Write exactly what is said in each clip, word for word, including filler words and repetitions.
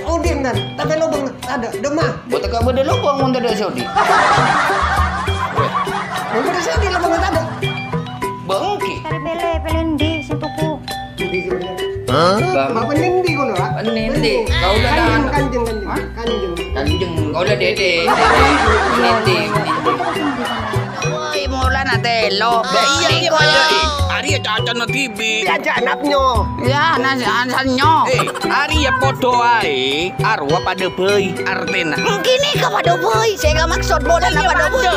Odi' enten, tapè lobâng tadâ', dâ'emma. Bâ' tekka' bâdâ lobâng mon tadâ' sè odi'. Mon tadâ' sè odi' lobâng tadâ'. Bângkè. Cari pèlè, pèlè endi sè toko? Endi sè bâdâ? Hah? Bang. Bâ' pèlè endi kono, Pak? Pèlè endi? Pèlè endi? Kaulâ kanjeng, kanjeng, kanjeng. Hah? Kanjeng. Kanjeng. Kaulâ dèdè. Pèlè endi? Woi, molana tèlo. Bâ' iyâ, iyâ, padâ, eh. Arèya cacana dhibi'. Diajak anaknya. Ya, nas-, asanyo. Eh, arèya padâ aè, arowa padâ bhâi artèna. Mungkin nèka padâ bhâi, sèngghâ maksod molana padâ bhâi.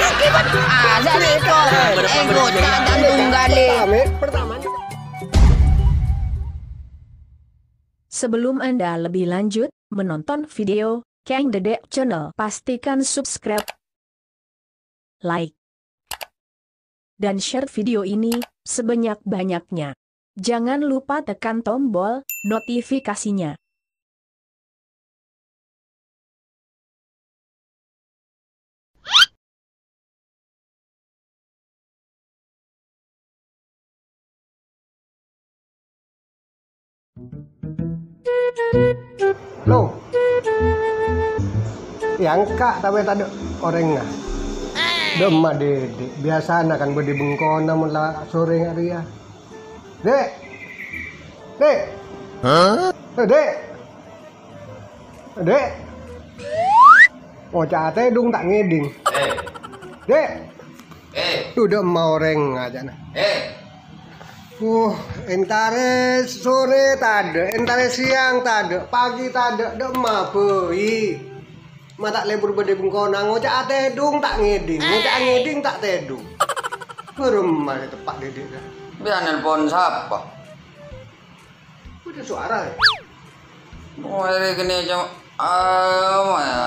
Mungkin padâ. Ah, jadi itu. Eh, bocah dan tunggalè. Pertama, pertama. Sebelum Anda lebih lanjut menonton video Kang Dedek Channel, pastikan subscribe, like, dan share video ini sebanyak-banyaknya. Jangan lupa tekan tombol notifikasinya. Lo. Èangka' tapè tadâ' orèngnga. Dâ'emma, Dèdè'? Biyasana kan bâdâ è bengkona mon la sorè nga' rèya. Dè'. Dè'. Hah? Eh, Dè'. Dè'. Oca' atèdung ta' ngèdhing. Eh. Dè'. Eh. Dhu, dâ'emma orèng ajâna. Eh. Uh, èntarè sorè tadâ', èntarè sèyang tadâ', pagi tadâ', dâ'emma bhâi. Ma' ta' lebur bâdâ è bengkona, ngoca' atèdung ta' ngèdhing, ngoca' ngèdhing ta' tèdung. Bârâmma sè teppa' Dèdè', dah. Bâ'na nelpon sapa? Bâdâ suara, ya? Oh, èrè kènè' coma, ah, ma' ya.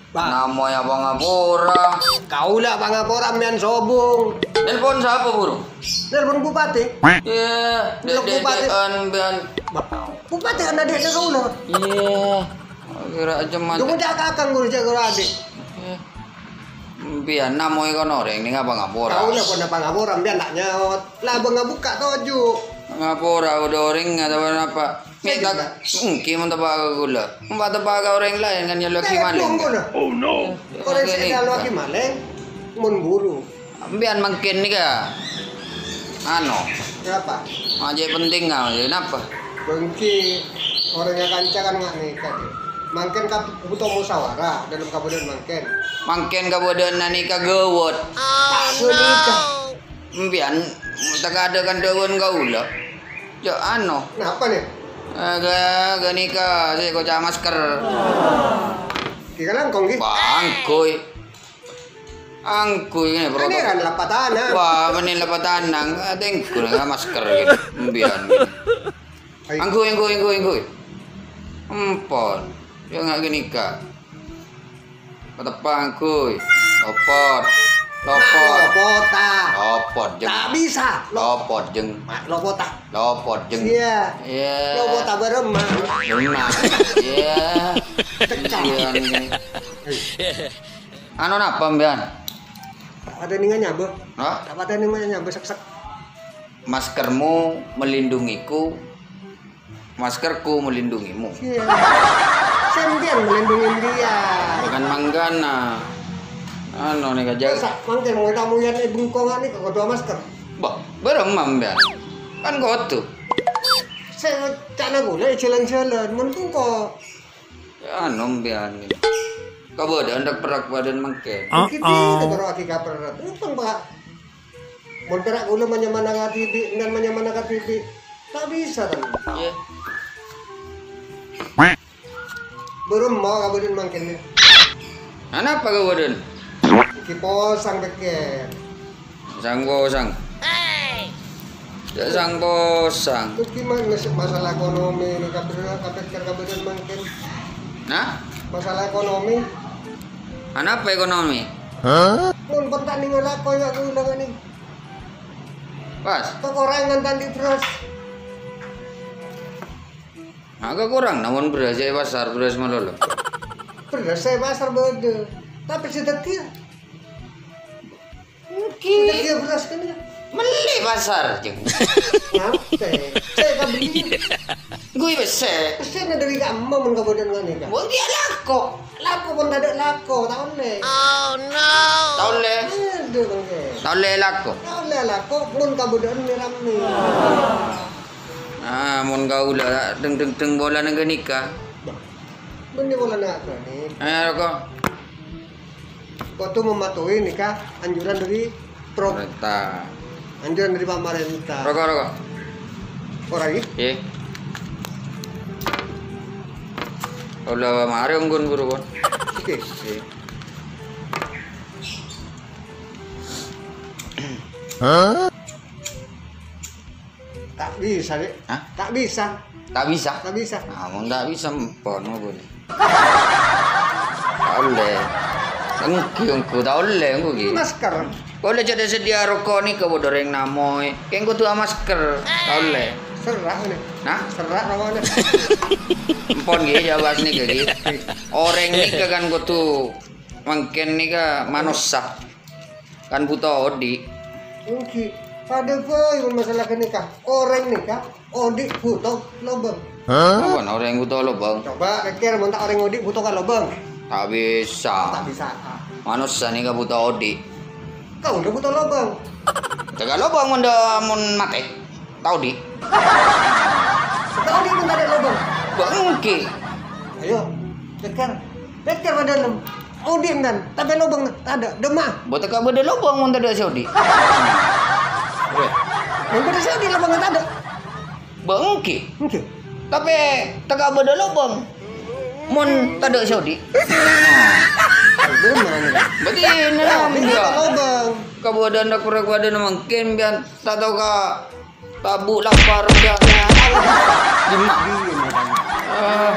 Pak. Namoy apangapora. Kaulâ apangapora, sampèyan sobung. Nelpon sapa, Buru? Nelpon bupati. Iyâ, Nelpon bupati. Dèdè'an sampèyan. Bupati kan adhi'na kaulâ. Iyâ. Kèra coma. Dukun cakak kan guru cak guru adhi'. Iyâ. Sampèyan namoy kon orèng nèng apangapora. Kaulâ pon apangapora, sampèyan ta' nyaot. Lah, bânga bukka' toju'. Ngapora bâdâ orèng atau napa? Saya juga. Ènggi mon teppa' ka kaulâ. Mon teppa' ka orèng laèn kan nyalo'aghi malèng. Tunggu, nah. Oh, no. Orèng sè nyalo'aghi malèng, mon buru. Sampèyan mangkèn nèka. Anu. Kenapa? Ajâ' penting, ah, kenapa? Bengki, orèng kanca kan nga' nèka, Dè'. Mangkèn kab-, butuh musyawarah dalam kabudhân mangkèn. Mangkèn kabudhân nèka ghâwât. Pas nèka. Sampèyan, tèkadhâ kan dhâbuna kaulâ. Jâ' anu. Napa, nè? Eh, ga-, ghânèka sè koca' masker. Ghi kalangkong, ghi? Bâ, angghuy. Angghuy, nè, bro. Anè kan lapatana. Wah, mènè lapatana. Atènggu, nè, masker, gitu. Sampèyan, gitu. Ayo. Angghuy, angghuy, angghuy, angghuy. Empon. Jâ' nga' ghânèka. Pateppa', angghuy. Lopot. Lopot. Lopot, ta'. Lopot, jeng. Ta' bisa. Lo- Lopot, jeng. Ma-, lopot, ta'. Lopot, jeng. Iyâ. Iyâ. Lopot, ta' bârâmma. Bârâmma. Iyâ. Cekak. Iyâ, nèka. Anu napa, sampèyan? Ta' patè nènga nyabâ. Hah? Ta' patè nènga nyabâ, sek-sek. Maskermu melindungiku. Maskerku melindungimu. Iyâ. Sampèyan melindungi dia. Bukan manggana. Anu nèka jâ'. Masa mangkèn mon tamoyan è bengkongan nèka kodhu masker? Bâ, bârâmma sampèyan. Kan kodhu. Sè ca'na kaulâ jhâlân-jhâlân, mon bengko. Anu sampèyan. Kabâdâ'ân rèk-perrèk bâdân mangkèn. Kita itu baru lagi kaper. Utang, Pak. Mon pèra' kaulâ manyamana ka dhibi', enten manyamana ka dhibi'. Ta' bisa, kan? Iyâ. Bârâmma kabâdâ'ân mangkèn, nè. Anapa kabâdâ'ân? Iki posang pèkkèr. Sang posang. Jâ' sang posang. Terus gimana sih masalah ekonomi ini, kabâdâ'ân, kabâdâ'ân mangkèn? Nah? Masalah ekonomi. Anapa ekonomi? Hah? Mon pènta' nèng lako ya kaulâ nèng. Pas. Kekurangan tadi beras. Nah, kekurangan naon beras è pasar, beras malolo. Beras è pasar bâdâ. Tapè sè dhâddhiyâ. Ènggi. Sè dhâddhiyâ beras kan ya. Mellè pasar, jeng. Ngatè. Sè kabelli. Gue pèssè. Pèssèna dhâri kamma mon kabâdâ'ân nganèka? Mon dia lako. Lako pon tadâ' lako, ta' ollè. Oh, no. Ta' ollè. Adhu, mangkèn. Ta' ollè lako. Ta' ollè lako, mon kabâdâ'ân mè-rammè. Ah, mon kaulâ deng-deng-deng polana ghânèka. Bah, bânnè polana ghânèka. Eh, roko'. Kodhu mematuhi nèka anjuran dhâri pro-, Pemerintah. Anjuran dhâri pamarènta. Roko', roko'. Ora, ghi? Iya. Ola marè ongghun buru, kon. Oke. Iya. Hah? Ta' bisa, Dek. Hah? Ta' bisa. Ta' bisa? Ta' bisa. Nah, mon ta' bisa, empon, apa ni? Ta' ollè. Engghi, engghi, ta' ollè, engghi, ghi. Masker. Ollè cè' dhâ-, sedia roko' nèka, bâdâ orèng namoy. Kèng kodhu amasker. Ta' ollè. Serah, ini. Hah? Serah, rokoknya. Empon, ghi, jawab nèka, ghi. Orèng nèka kan kodhu mangkèn nèka manossa. Kan buto odi'. Engghi, padâ bhâi masalah ghânèka. Orèng nèka odi' buto lobâng. Hah? Apa orèng buto lobâng? Coba pèkkèr, mon ta' orèng odi' buto ka lobâng. Ta' bisa. Ta' bisa. Manossa nèka buto odi'. Kaulâ buto lobâng. Tèka lobâng mon dâ-, mon matè. Ta' odi'. Ta' odi' mon tadâ' lobâng. Bâ' engghi. Ayo, pèkkèr. Pèkkèr ka dâlem. Odi' enten, tapè lobâng tadâ'. Dâmma. Bâ' tèka bâdâ lobâng mon tadâ' sè odi'. Weh. Mon bâdâ sè odi' lobâng tadâ'. Bâ' engghi. Engghi. Tapè tèka bâdâ lobâng mon tadâ' sè odi'. Dâmma. Berarti ini Nah, lah, ini enggak. Lobâng. Kabâdâ'ân dak-, kabâdâ'ân mangkèn biyan ta' tao ka Tabu' lapar, ya. Dimma? Iya, iya. Eh.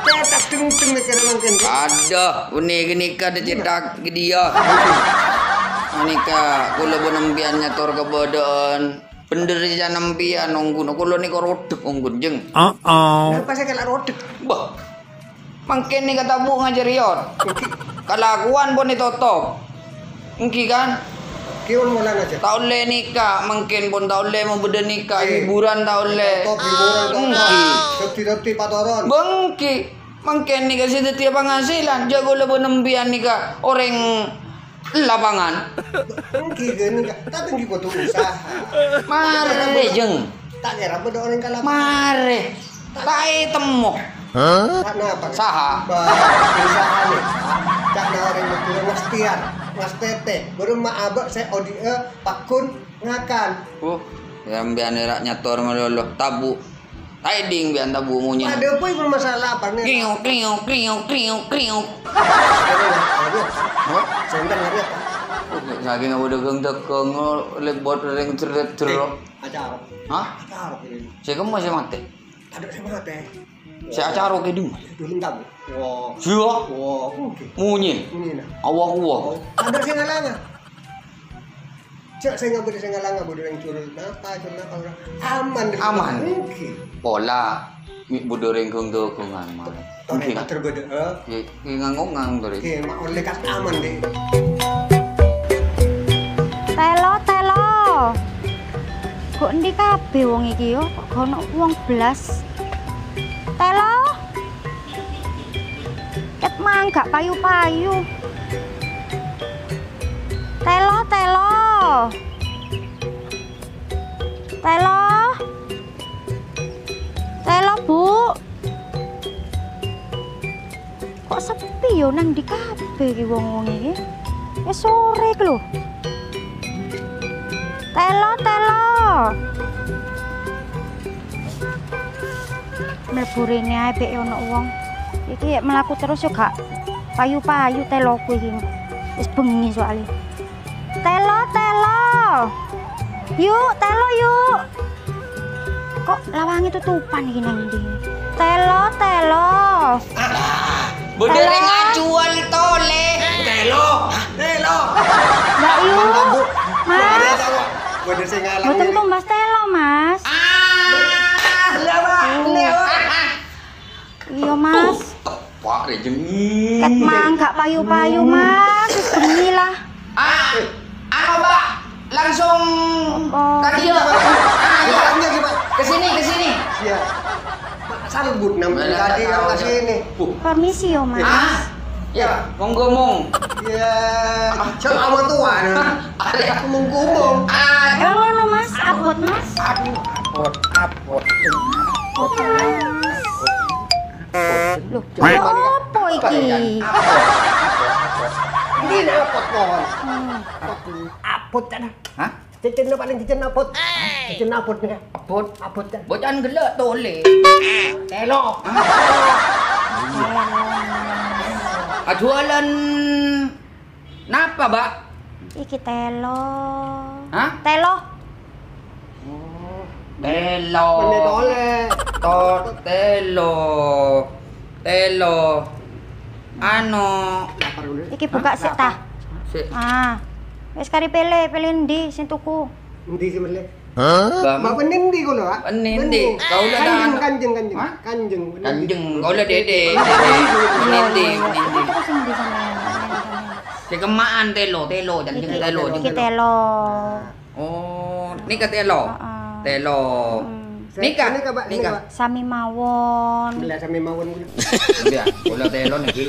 Cètak dengdeng nih, kira mangkèn. Adâ, bânnè ghânèka dâ' cètak ghi' dia. Ghânèka, kaulâ bân sampèyan nyator kabâdâ'ân. Bhendher sè sampèyan ongghuna, kaulâ nèka rodek ongghun, jeng. Uh-oh. Kenapa saya kena rodek? Bah. Mangkèn nèka tabu' ngajhâr, Yon. Kalakowan pon ètotop. Engghi, kan? Kèwan molan aja. Ta' ollè nèka, mangkèn pon ta' ollè mabâdâ nèka, Eh. hiburan ta' ollè. Totop, hiburan, totop. Engghi. Dâddhi-dâddhi patoron. Bâ' engghi. Mangkèn nèka sè dâddhiyâ panghasilan. Jhâ' kaulâ bân sampèyan nèka orèng lapangan. Engghi, ghi, nèka. Tapè engghi kodhu usaha. Marè, jeng. Ta' kèra bâdâ orèng ka lapangan. Marè. Ta' ètemmo. Hah? Kenapa? Saha? Bah, usaha nèka. Ca'na orèng Madhurâ ngastèyan, ngastètè. Bârâmma abâ' sè odi'â pagghun ngakan. Oh, sampèyan èra nyator malolo, tabu'. Ta' èdhing biyân tabu' monyèn. Padâ pon masalah apa nih? Kriuk, kriuk, kriuk, kriuk, kriuk. Hah? Sènten ngapa? Oh, sakèng abâ' dâghâng-dâghâng, lebot rèng jrèt-jrèt. Eh, acara. Hah? Acara ini. Sè kemma sè matè? Tadâ' sè matè. Sè acara kèdhing. Dulung tabu'. Wah. Siya? Wah, oke. Monyèn. Monyèn. Awak-uwak. Oh, tadâ' sè ngalanga. Jhâ' sè ngabâdâ sè ngalanga, bâdâ orèng curut napa, curut napa, ora. Aman, dâ' Aman. Oke. Pola. Mi' bâdâ orèng ghâng-dhâghângan, Mas. Oke, Oke, kan? Terbâdâ, eh? Oke, oke, nganggok ngang, Dore. Oke, ma' ollè kas aman, deh. Tèlo, tèlo. Kok endi kabeh wong iki yo? Kok gak ono wong blas? Tèlo. Ket mangga payu-payu. Tèlo, tèlo. Tèlo. Tèlo, Bu. Kok sepi yo, nang ndi kabeh iki wong-wong iki? Wis sore iki lho. Tèlo, tèlo. Mlebu rene ae pek ono wong. Iki mlaku terus yo gak payu-payu tèloku iki. Wis bengi soalnya. Tèlo, tèlo. Yuk, tèlo yuk. Kok lawange tutupan iki nang ndi? Tèlo, tèlo. Alah, bâdâ Tèlo. Rèng ajuwâl tole. Tèlo, tèlo. Mbak Yu, Mas. Bâdâ sè ngalang. Mboten tumbas tèlo, Mas. Ah, lewat, lewat. Iya, Mas. Tuh, tepak rè jeng. Ket mang gak payu-payu, Mas. Wis bengi lah. Ah, anu, Pak, langsung Oh. Tadi, Pak. Ah, iya. Iya, iya, Pak. Ke sini, ke sini. Iya. Pak, Sambut nang tadi yang ke sini. Permisi, yo, Mas. Ah, ya, monggo, Mong. Ya, cek awak tua, nah. Ada aku monggo, Mong. Ah, Emang ngono, Mas? Abot, Mas? Aduh, abot, abot. Abot, Mas. Loh, ya apa iki? Ini apa, Kon? Hmm. Abot, abot, kan? Hah? Cecen paling cecen abot. Cecen abot, nih. Abot. Abot, kan? Bocan gellâ' tolè. Telo. Ajuwâlân napa, Mbak? Iki telo. Hah? Telo. Oh, telo. Menit oleh. To-, telo. Telo. Ano. Iki buka sik, ta. Sik. Ah. Wis kari pele, pele endi sing tuku? Endi sing mele? Hah? Mbak, endi kula, Pak? Endi, endi? Endi? Kaula Kanjeng, ta-, Kanjeng, Kanjeng. Hah? Kanjeng, Kanjeng. Kaula Dede, Dede. Endi, endi? Terus endi sampeyan? Sing kema'an telo, telo, Kanjeng, iki, telo, iki Kanjeng. Telo. Oh, nika telo. Heeh. Telo. Hmm. Nika, nika, Pak, nika. Nika, Pak. Sami mawon. Bela sami mawon. Iya, kula telo niki.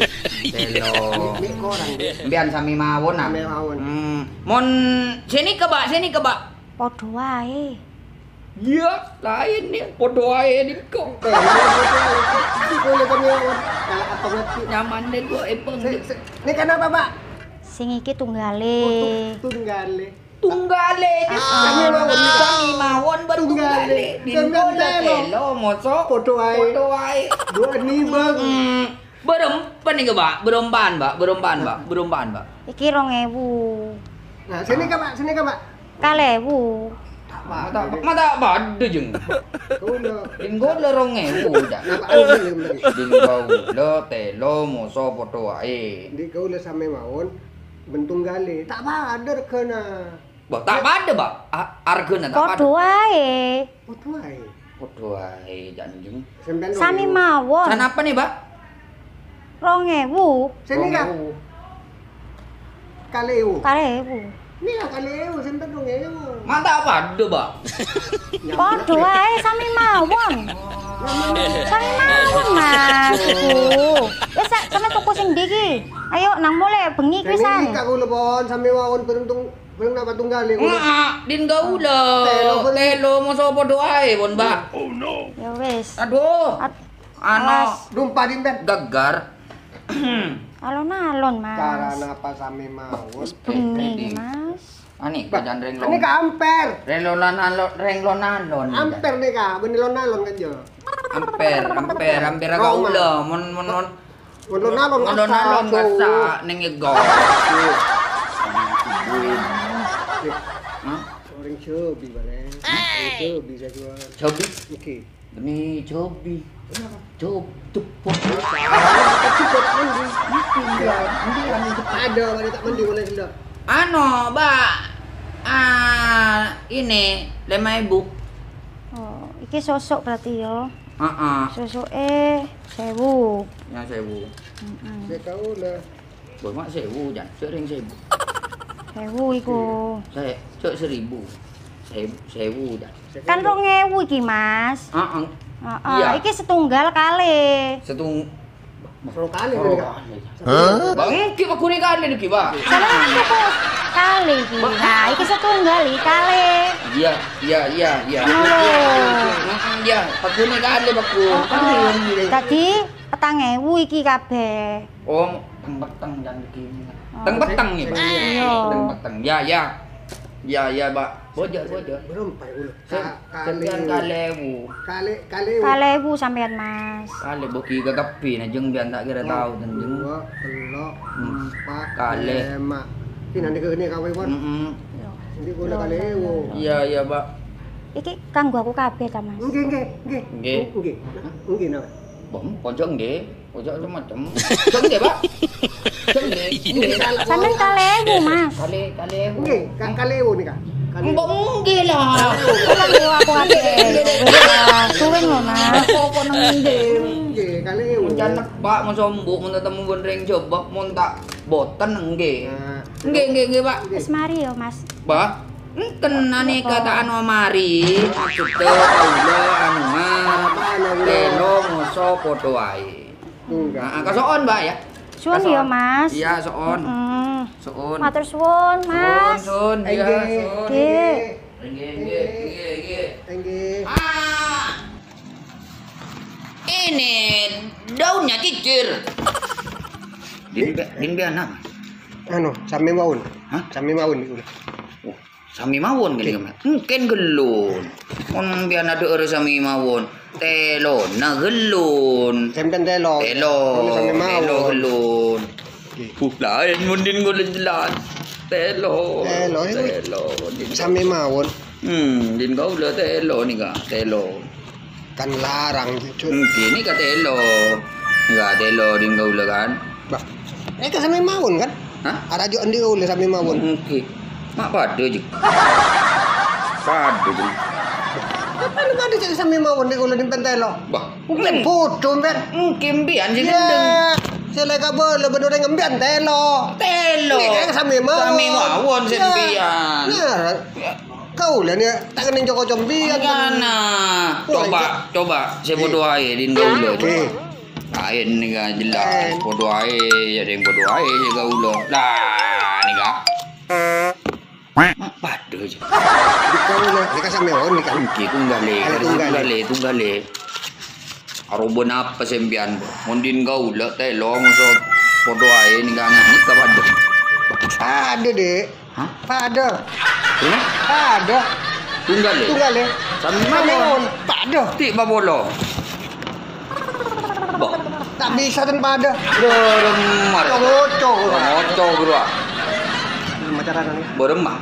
Telo. Ini, ini korang, nggih. Mbiyan sami mawon, ah. Sami mawon. Hmm. Mon sini ke, Pak, sini ke, Pak. Padha wae. Iya, lain nih, padha wae niko. Telo, padha wae. Ini kula sami mawon. Kalau apa ngerti? Nyaman deh gua, Epeng. Se-, se-, ini kenapa, Pak? Sing iki tunggale. Oh, tu-, tunggale. Tunggale, ah, sami mawon. Sami mawon, ber-, tunggale. Tunggale. Dinggo le telo. Telo, moso. Padha wae. Padha wae. Dua ni, Bang. Mm-mm. Berempan nih, Pak. Berempan, Pak. Berempan, Pak. Berempan, Pak. Iki rong ewu. Nah, sini, Kak, Pak. Sini, Kak, Pak. Kalèbu. Mata, mata padha, Jeng. Kaula. Dinggo le rong ewu, Cak. Napa anu ya, Mbak? Dinggo le telo, moso padha wae. Ndi kaula sami mawon, ben tunggale. Tak padha regana. Wah, tak padha, Pak. A-, argana tak padha. Padha wae. Padha wae. Padha wae, Cak Njung. Sampeyan sami mawon. Sanapa nih, Pak? Rong ewu. Sini, Kak. Rong ewu. Kalèwu. Kalèwu. Ini ya kalèwu, sampeyan rong ewu. Mata padha, Pak. Padha wae, sami mawon. Sami mawon, Mas, iku. Wis, sa-, sampeyan tuku sing ndi iki? Ayo, nang mole bengi kuwi, San. Sini, Kak, kula pon, sami mawon beruntung. Belum napa tunggal ya, Bro? Heeh, din kaula. Telo, Bro. Telo moso padha ae, pon, Mbak. Oh, no. Ya wis. Aduh. At-, anu, awas. Dumpa din, Ben. Gegar. Alon-alon, Mas. Cara napa sami mawon? Wis bengi, Mas. Ani, Bah, kajan reng lon. Ini ka amper. Reng lon-alon, reng lon-alon. Amper nih, Kak. Benih lon-alon kan, Jo? Amper, amper, amper kaula. Mon, mon, mon. Alon-alon, alon-alon kasa ning ego. Hah? Orang Jobi, bareng. Orang Jobi saya jual. Jobi? Oke. Ini Jobi. Kenapa? Job, jebot. Jebot, endi? Endi, endi, endi? Ada, ada tak mandi, mana sila? Anu, Mbak. Ah, ini, lima ribu. Oh, iki sosok berarti ya. Heeh. Sosoke sewu. Ya, sewu. Mm-mm. Saya tahu lah. Bos, mak sewu, Jan. Sering sewu. Sewu iku. Saya, cok seribu. Sewu, sewu, Jan. Kan rong ewu iki, Mas. Heeh. Heeh. Iya. Iki setunggal kali. Setung-, Loro kali, Loro kali. Hah? Bang, iki pagune kali niki, Pak. Sama aku, Bos. Kali iki. Nah, iki setunggal iki kali. Iya, iya, iya, iya. Oh. Heeh, iya, pagune kali, Pak. Oh, oh. Tadi petang ewu iki kabeh. Oh, teng peteng, Jan, iki. Oh. Teng peteng nih, Pak. Iya. Teng peteng. Ya, ya. Ya, ya, Pak. Bojor, bojor. Belum, Pak, ulo. Ka-, sampeyan kalewu. Kale-, kalewu. Kalewu sampeyan, Mas. Kale bogi kakabbi, nah, Jeng, biyen tak kira tau, Jeng. Dua, telok, hmm, empat, kale, lima. Iki nanti ke ini kawe, Pak. Mm-mm. Iya. Ini kula kalewu. Iya, iya, Pak. Iki kanggo aku kabeh ta, Mas? Nggih, nggih, nggih. Nggih. Nggih. Nggih, napa? Bom, konco nggih. Ojo macem-macem. Jeng nggih, Pak. Jeng nggih. Nggih. Sampeyan kalewu, Mas. Kale-, kalewu. Nggih, ka-, kalewu nika. Kalewu. Mbok nggih lah. Kalewu. Kalewu aku ate. Nggih, nggih, nggih. Wah, suweng lho, Mas. Kok, kok nang nggih? Nggih, kalewu. Rencana, Pak, mau sombong, mau ketemu bondreng jebak, mau tak boten nggih. Nah. Nggih, nggih, nggih, Pak. Wis mari ya, Mas. Bah, enten ane kataan mari, maksudnya kaula anu, ah. Tèlo moso padâ aè. Enggak. Nah, kaso'on, Mbak, ya. Suwun, ya, Mas. Iya, so'on. Mm-mm. So'on. Matur suwun, Mas. Suwun, suwun, iya, suwun. Nggih. Nggih, nggih, nggih, nggih. Nggih. Ah. Ini daunnya cicir. Din, din, din, Mas. Anu, sami mawon. Hah? Sami mawon niku. Oh. Sami mawon kali, Mas. Mungkin ghellun. Mon biyan adhâ'âr sami mawon. Tèlona ghellun. Sampèyan tèlo. Tèlo. Sami mawon. Tèlo ghellun. Oke. Uh, laèn mon din ghulâ jelas. Tèlo. Tèlo, iya. Tèlo. Sami mawon. Hmm, din kaulâ tèlo nèka, tèlo. Kan larang, Cuk. Ngghi, nèka tèlo. Nèka tèlo din kaulâ kan. Bah, nèka sami mawon kan? Hah? Arajo andi' kaulâ sami mawon. Ngghi. Ma' padâ, Jeng. Padâ, Jeng. Apa lu padâ ca'na sami mawon nèka kaulâ din pèn tèlo. Bah. Mungkin bodho, Ben. Mungkin biyan sing gendeng. Sè la kabâlâ bân orèng embiyan tèlo. Tèlo. Nèka sami mawon. Sami mawon, sè biyan. Nah. Kaulâ nè ta' kennèng coko combiyan. Kana. Wah, coba, coba, sè padâ aè din kaulâ. Oke. Laèn nèka jelas. Padâ aè, ya, ding padâ aè, ya, kaulâ. Lah, nèka. Ma' padâ, jâ. Kaulâ, nèka sampèyan, nèka. Ngghi, tunggalè. Kali tunggalè. Tunggalè, tunggalè. Aroba napa sampèyan? Mon din kaulâ tèlo moso padâ aè nèka nganèka padâ. Padâ, Dek. Hah? Padâ. Hah? Padâ. Tunggalè? Tunggalè. Sami mawon. Padâ. Ti' papolo. Bah. Ta' bisa ten padâ. Bârâmma. Ngoco, ngoco, bro. Bârâmma?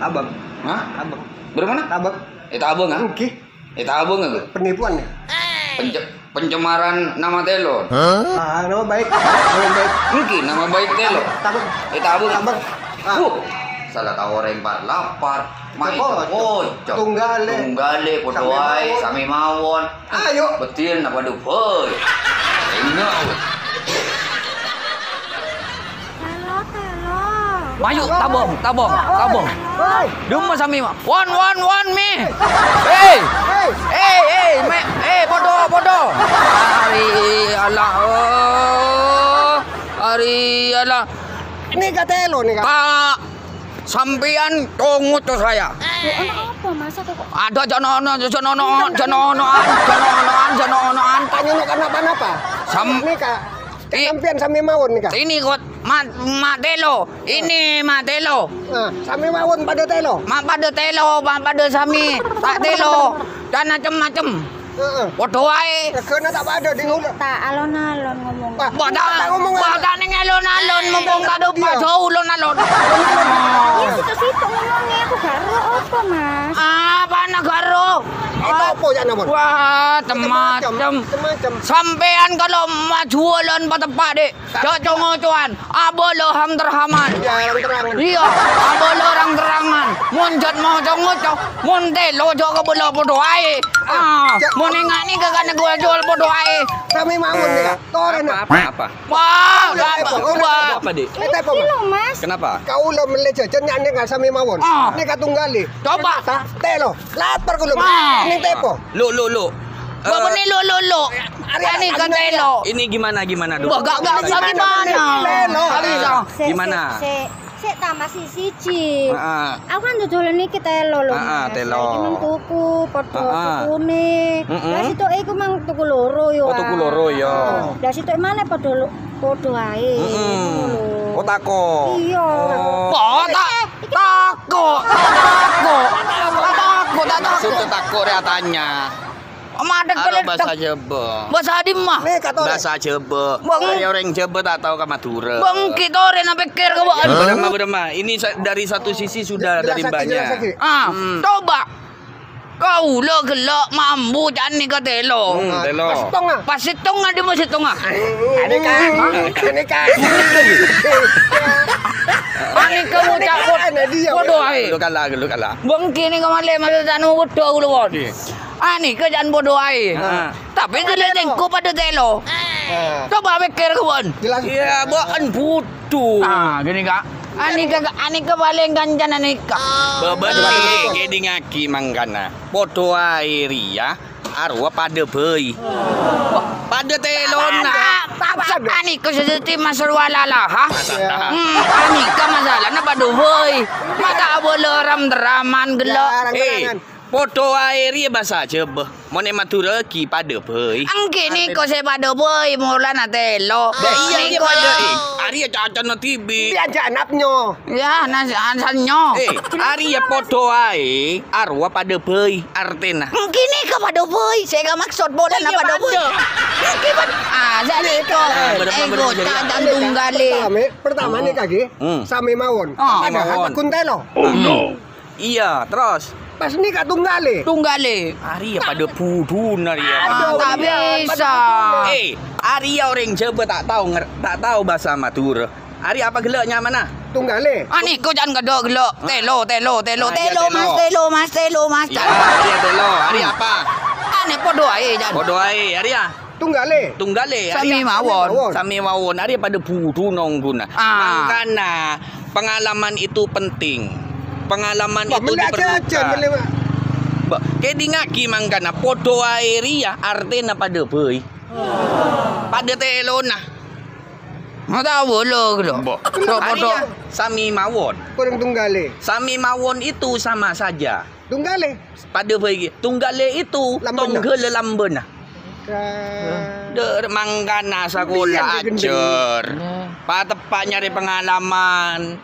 Abang. Hah? Abang. Bârâmma? Abang. Eh, ta' abang, ah? Oke. Eh, ta' abang, ah? Penipuan, ya? Pence-, pencemaran nama tèlo. Ah, nama baik. Nama baik. Mungkin nama baik tèlo. Tabang. Eh, tabang. Tabang. Ah. Uh, salah tao orèng, Pak. Lapar. Mai, tunggalè. Tunggalè, padâ aè, sami mawon. Ayo. Betil napa dubai? Enggak. Tèlo, tèlo. Mayu, tabong, tabong, tabong. Woi. Dumma sami, Ma. Won, won, won, mi. Hei. Hei. Hei, hei, me, hei, padâ, padâ. Ari Allah, oh. Ari Allah. Nèka tèlo, nèka. Ka-, sampèyan tongo to saya. Loh, ana apa, Mas? Aku kok... Ada janono, janono, janonoan, janonoan, janonoan. Tanya no kenapa-napa. Sam- Nèka. I- Sampèyan sami mawon nèka. Ini kok ma-, ma' tèlo. Ini ma' tèlo. Nah, sami mawon padâ tèlo. Ma' padâ tèlo, ma' padâ sami. Ta' tèlo. Dan macem-macem. Heeh. Padâ aè. Regana ta' padâ, ding kaulâ. Ta' alon-alon ngomong. Wah, ta' ngomong. Wah, ta' nèng alon-alon, mumpung ta' dupa, jhâu alon-alon. Iya, situ-situ ngomongnya, aku gak ero apa, Mas. Apana gak ero? Itu apa ya, Namon? Wah, macem-macem. Macem-macem. Sampèyan kalau majualan pateppa', Dek. Cok co-ngocoan, abâlâ ham-terhaman. Iya, terang-terangan. Iya, abâlâ terang-terangan. Mon jhât maco-ngoco, mon tèlo jhâ' kabâlâ padâ aè. Ah, mon enga' nèka kan gua jual padâ aè. Sami mawon nèka. Torè, apa, apa, apa? Wah, apa, apa, apa, Dik? Ini loh, Mas. Kenapa? Kaulâ mellè jhâjhân nèka sami mawon. Ah. Nèka tunggalè. Coba. Tèlo. Lapar kaulâ. Ah. Nèng tepo. Lu, lu, lu. Bapak ni lu, lu, lu. Ani kan telo. Ini gimana, gimana dulu? Wah, gak, gak, gak gimana? Telo. Gimana? Se, se, se, ta, masih siji. Heeh. Aku kan dodolan iki telo lho, Mas. Heeh, telo. Iki mang tuku, padha tukune. Heeh. Lah sitok iku mang tuku loro yo. Oh, tuku loro yo. Lah sitok maneh padha lo-, padha ae. Heeh. Ngono lho. Oh, tako. Iya. Oh. Wah, tak, tako, tako, tako, tako. Maksud tako dia tanya. Madeg. Aro basa Jaba. Basa dimma? Basa Jaba. Bang. Ayo orang Jaba tak tahu ke Madura. Bang, kita orang nak pikir ke, Bang. Beremah, beremah. Ini sa-, dari satu sisi sudah dari mbaknya. Jelas lagi, jelas lagi. Ah, hmm. Coba. Kaula gellok mambu ca'an nèka telo. Hmm, telo. Pas settonga. Pas settonga, di mau settonga. Ini kan. Ini kan. Ani kamu cakut. Padha ae. Lu kalah, lu kalah. Bang kene kemale masa tanu wedok lu, Won. Iya. Ani keja'an padha ae. Heeh. Tapi jelek tengko padha telo. Heeh. Coba pikir, Won. Jelas. Iya, Bok, en budu. Ah, gini, Kak. Ani ke, ani ke paling kancana nika. Bebas, ngedingagi mangkana. Padha ae, Ria. arowa padâ bhâi. Padâ tèlona. Anèka sè dhâddhi masalah. Hmm, anèka masalana padâ bhâi. Maka abâlâ ram-teraman ghellâ'. Eh, padâ aè rèya bhâsa Jhâbâ. Mon è Madhurâ ghi padâ bhâi. Èngghi nèko sè padâ bhâi, molana tèlo. Bâ, iyâ, iyâ, nèko padâ, ya. Eh. Arèya cacana dhibi'. Iyâ, jhâ' napnyo. Ya, nas-, asanyo. Eh, arèya padâ aè, arowa padâ bhâi artèna. Èngghi nèko padâ bhâi, sè èkamaksod molana padâ bhâi. Èngghi padâ. Ah, sanèko. Ah, bener, bener, bener. Èngghi cacana tunggalè. Pertama, pertama nèka ghi, hmm, samè mawon. Oh. Samè mawon. Padahal paggun tèlo. Oh, no. Iyâ, terros? Pas nèka tunggalè. Tunggalè. Arèya padâ budhuna rèya. Ah, ta' bisa. Eh, arèya orèng Jhâbâ ta' tao nger-, ta' tao bhâsa Madhurâ. Arèya apa ghellâ' nyamana? Tunggalè. Ah, nèko can kadhâ' ghellâ'. Tèlo, tèlo, tèlo. Ah, iyâ, tèlo, Mas, tèlo. Tèlo, Mas, tèlo, Mas. Iyâ, iyâ, tèlo. Arèya apa? Anè padâ aè, can. Padâ aè, arèya. Tunggalè. Tunggalè, samè mawon. Samè mawon. Arèya padâ budhuna ongghuna. Ah. Mangkana, pengalaman itu penting. Pengalaman itu diperlukan. Bâ, kèdingngaghi mangkana, padâ aè rèya artèna padâ bhâi. Padâ tèlona. Mata bolo gitu. Mbok. Padâ. Arèya samè mawon. Kurang tunggalè. Samè mawon itu sama saja. Tunggalè. Padâ bhâi ghi. Tunggalè itu tongghâl lambâna. Dâ' mangkana sakola ajhâr. Pateppa' nyarè pengalaman.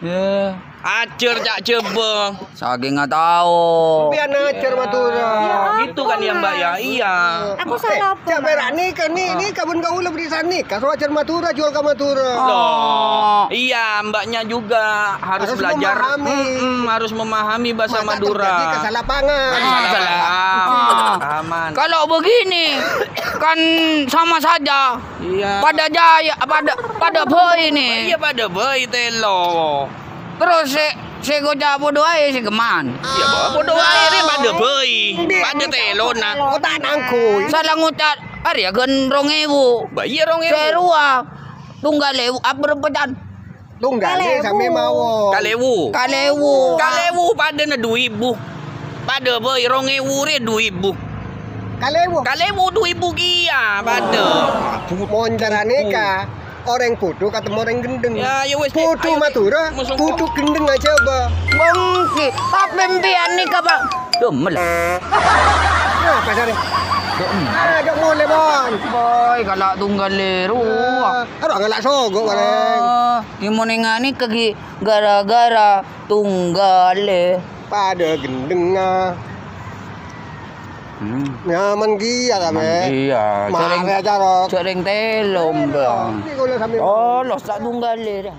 Ajhâr ca' Jhâbâ. Sakènga tao. Sampeyan ajhâr Madhurâ. Gitu kan ya, Mbak, ya? Iya. Aku salah apa, Mas? Jhâ' pèra' nèka, nè-, nèka bân kaulâ bâdâ sanèka, so ajhâr Madhurâ, jual ka Madhurâ. Loh, iya, Mbaknya juga harus belajar. Harus memahami. Mm-mm, harus memahami bahasa Madura. Mata terjadi kesalahpahaman. Ah, salah paham. Kesalahpahaman. Kalau begini, kan sama saja. Iya. Padâ jaya, padâ, padâ bhâi nè. Iya, padâ bhâi tèlo. Terros sè, sè ngoca' padâ aè sè kemman. Iya, Mbak, padâ aè rè padâ bhâi. Padâ tèlona. Kok ta' nanggung? Salah ngoca' arèya ghân rong èbu. Mbak, iya, rong èbu. Sè rowa tunggal èbu, apa rèmpètan? Tunggalè samè mawon. Kalèwu. Kalèwu. Kalèwu padâna du èbu. Padâ bhâi rong èbu rè du èbu. Kalèwu. Kalèwu du èbu kèya padâ. Mon cara nèka, orèng budhu katemmo orèng ghendheng. Ya, ya wis. Budhu Madura, budhu ghendheng ajhâ, Bang. Bengki, apa impian nèka, Bang? Dumel. Nah, pasarè. Ayo, mulai, Bang. Boy, kala' tunggalè rowa. Aduh, ngala' sogo', kalèng. Oh, dimmonènganè kaghi gara-gara tunggalè. Padâ ghendhengnga. Hmm. Nyaman kèya, ta, Mè? Iya. Mare, Carok. Jhârèng tèlo, Bang. Iki kula sampe. Oh, los ta' tunggalè, dah.